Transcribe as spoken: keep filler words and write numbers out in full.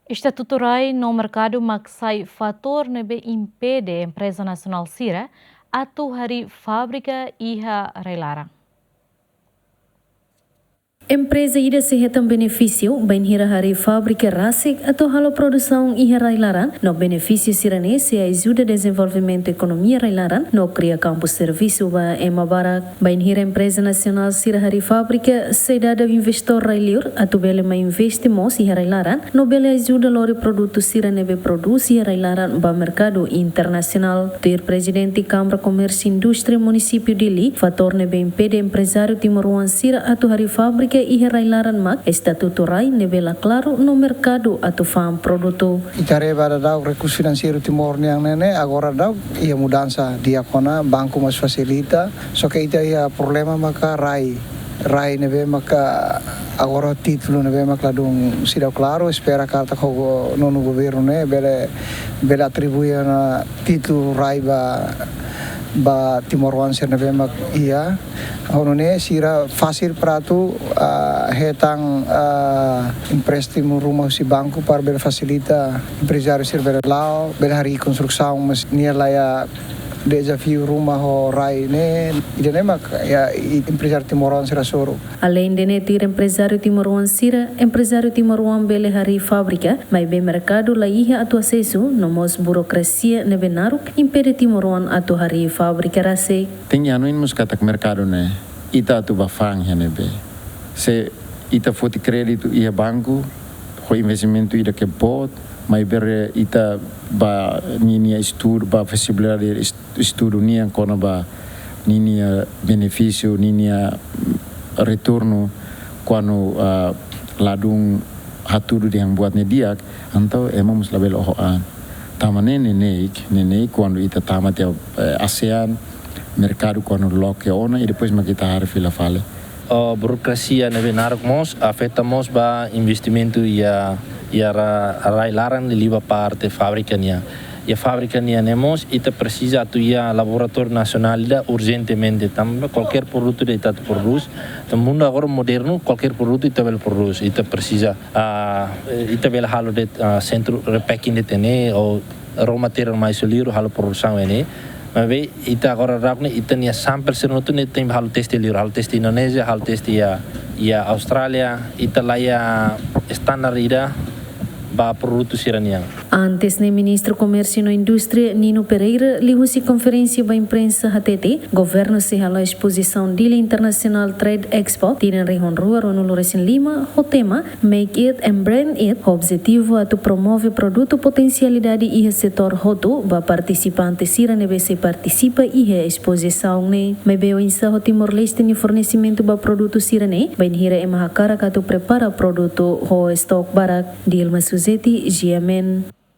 Estatutu rai no merkadu mak sai fatór ne'ebé impede empreza nasionál sira atu harii fábrika iha rai-laran. Empreza ida sei hetan benefísiu bainhira harii fábrika rasik atu halo produsaun iha rai-laran, no benefísiu sira-ne'e sei ajuda dezenvolvimentu ekonomia rai-laran no kria kampu servisu ba ema barak. Bainhira empreza nasionál sira harii fábrika, sei dada investór rai-liur atu bele mai investe mós iha rai-laran, no bele ajuda lori produtu sira ne'ebé prodús iha rai-laran ba merkadu internasionál. Tuir Prezidente Kámara Komérsiu Indústria Munisípiu Dili, fatór ne'ebé impede emprezáriu timoroan sira atu harii fábrika iha rai-laran mak estatutu rai ne'ebé la klaru no merkadu atu fa'an produtu. Ita haree ba daudaun rekursu finanseiru Timor nian ne'e, agora daudaun iha mudansa di'ak ona, banku mós fasilita, só ke ita iha problema maka rai, rai ne'ebé maka agora títulu ne'ebé maka ladún seidauk klaru, espera katak ho nonu governu ne'e bele, bele atribui ona títulu rai ba, ba timoroan sira ne'ebé mak iha. Ho nune'e sira fasil para atu, ah, hetan, ah, empréstimu ruma husi banku para bele fasilita emprezáriu sira bele la'o, bele harii konstrusaun, mas nia la iha dezafiu ruma ho rai ne'e, ida-ne'e mak iha, i emprezáriu timoroan sira hasoru. Aleinde ne'e, tuir emprezáriu timoroan sira, emprezáriu timoroan bele harii fábrika, maibé merkadu la iha atu asesu, no mós burokrasia ne'ebé naruk impede timoroan atu harii fábrika rasik. Tenke hanoin mós katak merkadu ne'e, ita atu bá fa'an iha ne'ebé. Se ita foti kréditu iha banku, ho investimentu ida ke boot, maibé ita bá ninia estudu, bá fizibilidade est-, estudu nian kona-ba ninia benefísiu, ninia, mm, retornu, kuandu, ah, ladún hatudu dehan buat ne'e di'ak, entaun ema mós labele oho an. Tanba ne'e neineik, neineik kuandu ita tama tiha, eh, ASEAN, merkadu kuandu loke ona, i depois mak ita haree fila fali. Oh, burokrasia ne'ebé naruk mós afeta mós ba investimentu iha, iha ra-, rai-laran liuliu ba parte fábrika nian. Iha fábrika nian ne'e mós ita presiza atu iha laboratóriu nasionál ida urjentemente, tanba kualkér produtu ida ita atu prodús. Tanba mundu agora modernu, kualkér produtu ita bele prodús. Ita presiza, ah, ita bele halo de'it, ah, sentru repacking de'it iha ne'e, ou raw material mai husi liur halo produsaun iha ne'e. Maibé ita agora daudaun ne'e, ita-nia sampel sira hotu ne'e tenke halo teste liur, halo teste Indonézia, halo teste iha, iha Austrália, ita la iha standar ida ba produtu sira-nian. Antes ne'e, Ministru Komérsiu no Indústria, Nino Pereira, liuhusi konferénsia ba imprensa hatete, governu sei hala'o espozisaun Dili International Trade Expo tinan rihun rua ruanulu resin lima, ho tema Make It and Brand It, ho objetivu atu promove produtu potensialidade iha setór hotu ba partisipante sira ne'ebé sei partisipa iha espozisaun ne'e. Maibé oinsá ho Timor-Leste nia fornesimentu ba produtu sira-ne'e, bainhira ema hakarak atu prepara produtu ho estok barak? Dilma Suzeti, G M N.